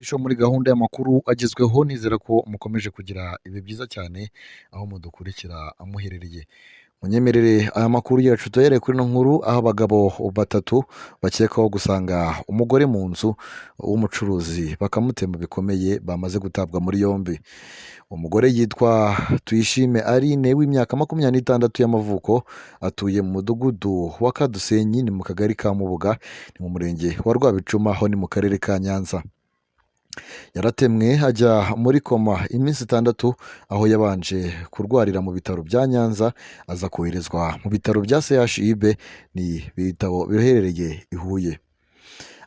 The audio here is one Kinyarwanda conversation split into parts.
Isho muri gahunda y'amakuru agezweho, nizera ko mukomeje kugira ibihe byiza cyane aho mudukurikira muherereye. Munyemerere aya makuru yacu tuyahere kuri ino nkuru, aho abagabo batatu bakekwaho gusanga umugore mu nzu w'umucuruzi bakamutema bikomeye bamaze gutabwa muri yombi. Umugore yitwa Tuyishime Aline w'imyaka 26 y'amavuko, atuye mu mudugudu wa Kadusenyi, ni mu kagari ka Mubuga, ni mu murenge wa Rwabicuma, ho ni mu karere ka Nyanza. Yaratemwe ajya muri koma iminsi 6, aho yabanje kurwarira mu bitaro bya Nyanza, aza koherezwa mu bitaro bya CHUB, ni ibitaro biherereye i Huye.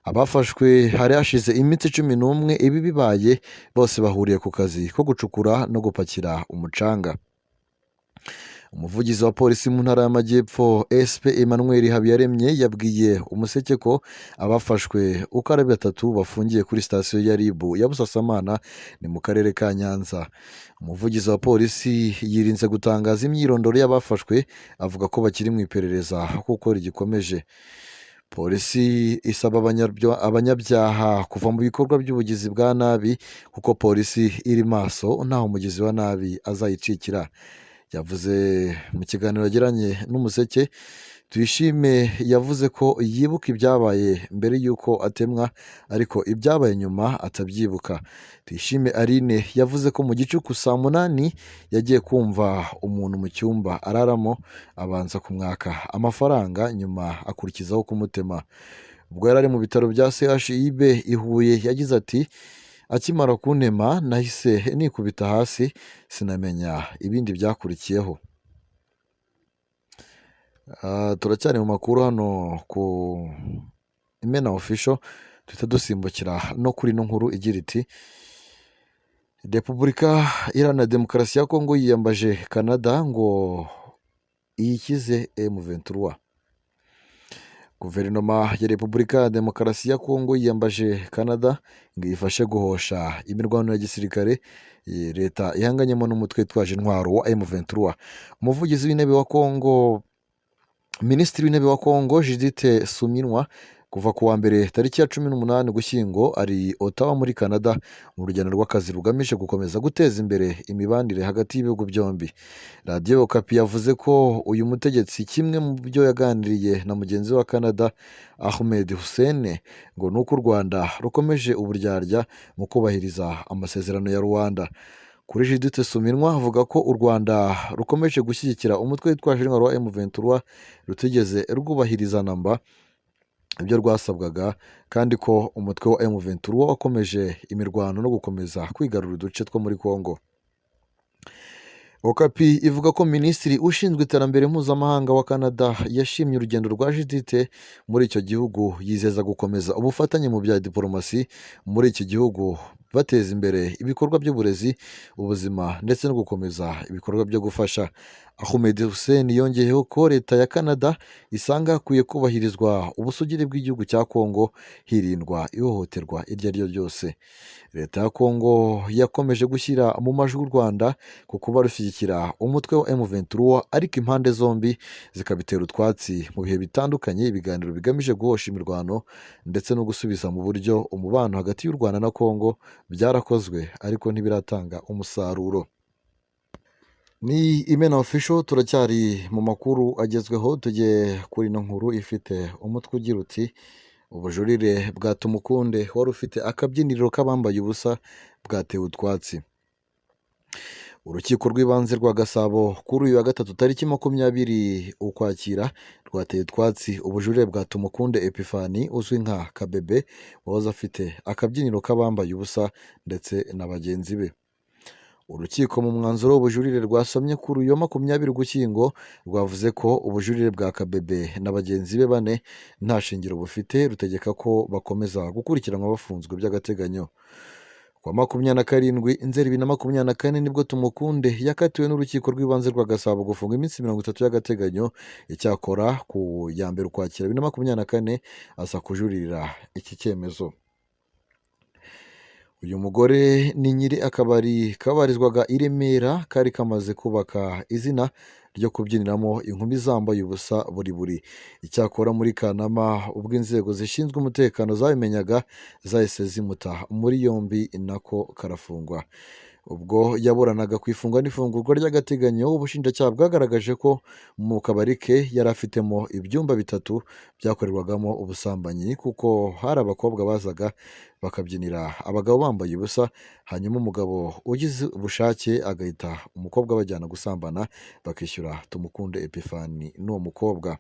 Abafashwe hari hashize iminsi 11 ibi bibaye, bose bahuriye ku kazi ko gucukura no gupakira umucanga. Umuvugizi wa polisi mu ntara y'Amajyepfo SP Emmanuel Habiyaremye yabwiye Umuseke ko abafashwe uko ari batatu bafungiye kuri sitasiyo ya RIB ya Busasamana, ni mu karere ka Nyanza. Umuvugizi wa polisi yirinze gutangaza imyirondoro y'abafashwe, avuga ko bakiri mu iperereza kuko rigikomeje. Polisi isaba abanyabyaha kuva mu bikorwa by'ubugizi bwa nabi, kuko polisi iri maso ntaho umugizi wa nabi azayicikira. Yavuze mu kiganiro yagiranye n'Umuseke, Tuyishime yavuze ko yibuka ibyabaye mbere y'uko atemwa, ariko ibyabaye nyuma atabyibuka. Tuyishime Aline yavuze ko mu gicuku saa 8 yagiye kumva umuntu mu cyumba araramo, abanza kumwaka amafaranga, nyuma akurikizaho kumutema. Ubwo yari ari mu bitaro bya CHUB i Huye yagize ati: "Akimara kuntema nahise nikubita hasi, sinamenya ibindi byakurikiyeho." Turacyari mu makuru hano ku Imena Official, duhita dusimbukira no kuri ino nkuru igira iti: Repubulika Iharanira Demokarasi ya Kongo yiyambaje Canada ngo iyikize M23. Guverinoma ya Repubulika ya Demokarasi ya Kongo yiyambaje Canada ngo iyifashe guhosha imirwano ya gisirikare leta ihanganyemo n'umutwe witwaje intwaro wa M23. Umuvugizi w'intebe wa Kongo, Minisitiri w'intebe wa Kongo Judith Suminwa, kuva ku wa mbere tariki ya 18 Ugushyingo ari Ottawa muri Canada mu rugendo rw'akazi rugamije gukomeza guteza imbere imibanire hagati y'ibihugu byombi. Radiyo Okapi yavuze ko uyu mutegetsi kimwe mu byo yaganiriye na mugenzi wa Canada Ahmed Hussein ngo ni uko u Rwanda rukomeje uburyarya mu kubahiriza amasezerano ya Luanda. Kuri Judith Suminwa avuga ko u Rwanda rukomeje gushyigikira umutwe witwaje intwaro wa M23 rutigeze rwubahiriza namba ibyo rwasabwaga, kandi ko umutwe wa M23 wakomeje imirwano no gukomeza kwigarurira uduce two muri Kongo. Okapi ivuga ko Minisitiri ushinzwe iterambere mpuzamahanga wa Canada yashimye urugendo rwa Judith muri icyo gihugu, yizeza gukomeza ubufatanye mu bya diporomasi muri iki gihugu, bateza imbere ibikorwa by'uburezi, ubuzima ndetse no gukomeza ibikorwa byo gufasha. Ahmed Hussein yongeyeho ko leta ya Canada isanga hakwiye kubahirizwa ubusugire bw'igihugu cya Kongo, hirindwa ihohoterwa iryo ari ryo ryose. Leta ya Kongo yakomeje gushyira mu majwi u Rwanda ku kuba rushyigikira umutwe wa M23, ariko impande zombi zikabitera utwatsi mu bihe bitandukanye. Ibiganiro bigamije guhosha imirwano ndetse no gusubiza mu buryo umubano hagati y'u Rwanda na Kongo byarakozwe, ariko ntibiratanga umusaruro. Ni Imena Official, turacyari mu makuru agezweho, tujye kuri ino nkuru ifite umutwe ugira uti: ubujurire bwa Tumukunde wari ufite akabyiniriro k'abambaye ubusa bwatewe utwatsi. Urukiko rw'ibanze rwa Gasabo kuri uyu wa gatatu tariki 20 Ukwakira rwateye utwatsi ubujurire bwa Tumukunde Epiphanie uzwi nka Kabebe, wahoze afite akabyiniro k'abambaye ubusa, ndetse na bagenzi be. Urukiko mu mwanzuro w'ubujurire rwasomye kuri uyu wa 20 Ugushyingo rwavuze ko ubujurire bwa Kabebe na bagenzi be bane nta shingiro bufite, rutegeka ko bakomeza gukurikiranwa bafunzwe by'agateganyo. Ku wa 27 Nzeri 2024 nibwo Tumukunde yakatiwe n'urukiko rw'ibanze rwa Gasabo gufunga iminsi 30 y'agateganyo. Icyakora ku ya 1 Ukwakira 2024 aza kujuririra iki cyemezo. Uyu mugore ni nyiri akabari kabarizwaga i Remera kari kamaze kubaka izina ryo kubyiniramo inkumi zambaye ubusa buri buri. Icyakora muri Kanama ubwo inzego zishinzwe umutekano zabimenyaga zahise zimuta muri yombi nako karafungwa. Ubwo yaburanaga ku ifungwa n'ifungurwa ry'agateganyo, ubushinjacyaha bwagaragaje ko mu kabari ke yari afitemo ibyumba bitatu byakorerwagamo ubusambanyi kuko hari abakobwa bazaga bakabyinira abagabo bambaye ubusa, hanyuma umugabo ugize ubushake agahita umukobwa abajyana gusambana bakishyura Tumukunde Epiphanie n'uwo mukobwa.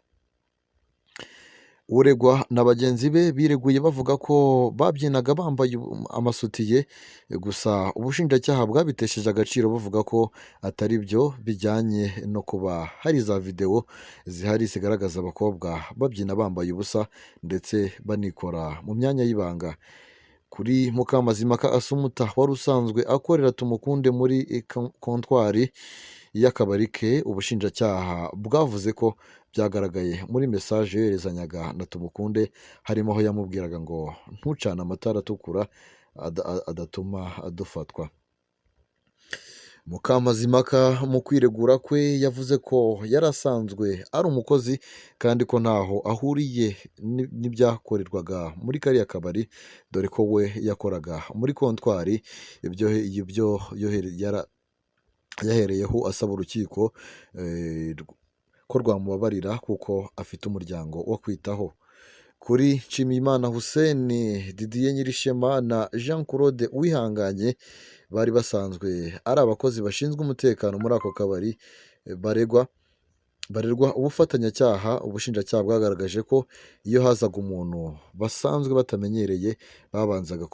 Uregwa na bagenzi be bireguye bavuga ko babyinaga bambaye amasutiye, gusa ubushinjacyaha bwabitesheje agaciro buvuga ko atari byo bijyanye no kuba hari za videwo zihari zigaragaza abakobwa babyina bambaye ubusa ndetse banikora mu myanya y'ibanga. Kuri Mukamazimaka Asumuta wari usanzwe akorera Tumukunde muri kontwari y'akabari ke, ubushinjacyaha bwavuze ko byagaragaye muri mesaje yoherezanyaga na Tumukunde, harimo aho yamubwiraga ngo ntucane amatara atukura adatuma dufatwa. Mukamazimaka mu kwiregura kwe yavuze ko yari asanzwe ari umukozi kandi ko ntaho ahuriye n'ibyakorerwaga muri kariya kabari, dore ko we yakoraga muri kontwari. Ibyo yahereyeho asaba urukiko ko rwamubabarira kuko afite umuryango wo kwitaho. Kuri Nshimiyimana Hussein, Didier Nyirishema na Jean Claude Uwihanganye bari basanzwe ari abakozi bashinzwe umutekano muri ako kabari barerwa ubufatanyacyaha. Ubushinjacyaha bwagaragaje ko iyo hazaga umuntu basanzwe batamenyereye babanzaga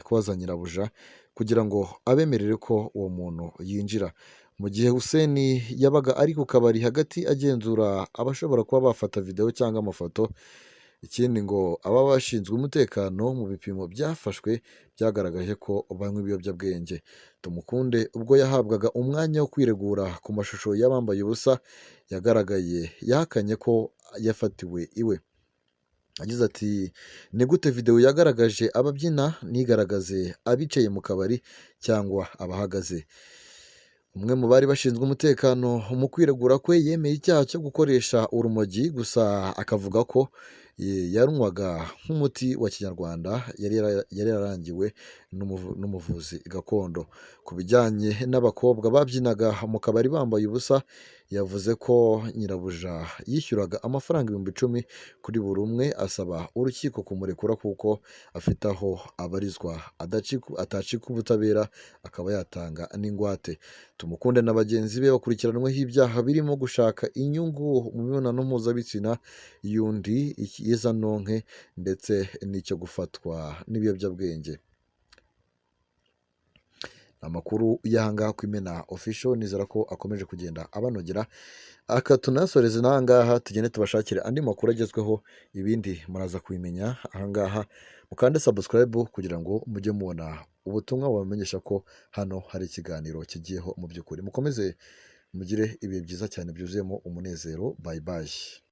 kubaza nyirabuja kugira ngo abemerere ko uwo muntu yinjira. Mu gihe Hussein yabaga ari ku kabari hagati agenzura abashobora kuba bafata videwo cyangwa amafoto. Ikindi ngo aba bashinzwe umutekano mu bipimo byafashwe byagaragaje ko banywa ibiyobyabwenge. Tumukunde ubwo yahabwaga umwanya wo kwiregura ku mashusho y'abambaye ubusa yagaragaye, yahakanye ko yafatiwe iwe. Yagize ati ni gute videwo yagaragaje ababyina ntigaragaze abicaye mu kabari cyangwa abahagaze? Umwe mu bari bashinzwe umutekano mu kwiregura kwe yemeye icyaha cyo gukoresha urumogi, gusa akavuga ko yarunywaga nk'umuti wa kinyarwanda yari yararangiwe n'umuvuzi gakondo. Ku bijyanye n'abakobwa babyinaga mu kabari bambaye ubusa, yavuze ko nyirabuja yishyuraga amafaranga 10,000 kuri buri umwe, asaba urukiko kumurekura kuko afite aho abarizwa atacika ubutabera akaba yatanga n'ingwate. Tumukunde na bagenzi be bakurikiranweho ibyaha birimo gushaka inyungu mu mibonano mpuzabitsina y'undi, iyezandonke ndetse n'icyo gufatwa n'ibiyobyabwenge. Amakuru y'ahangaha ku Imena Official nizera ko akomeje kugenda abanogera. Aka tunasoreze n'ahangaha, tugende tubashakire andi makuru agezweho, ibindi muraza kubimenya ahangaha. Mukande subscribe kugira ngo mujye mubona ubutumwa bubamenyesha ko hano hari ikiganiro kigiyeho mu by'ukuri. Mukomeze mugire ibihe byiza cyane byuzuyemo umunezero. Bye bye.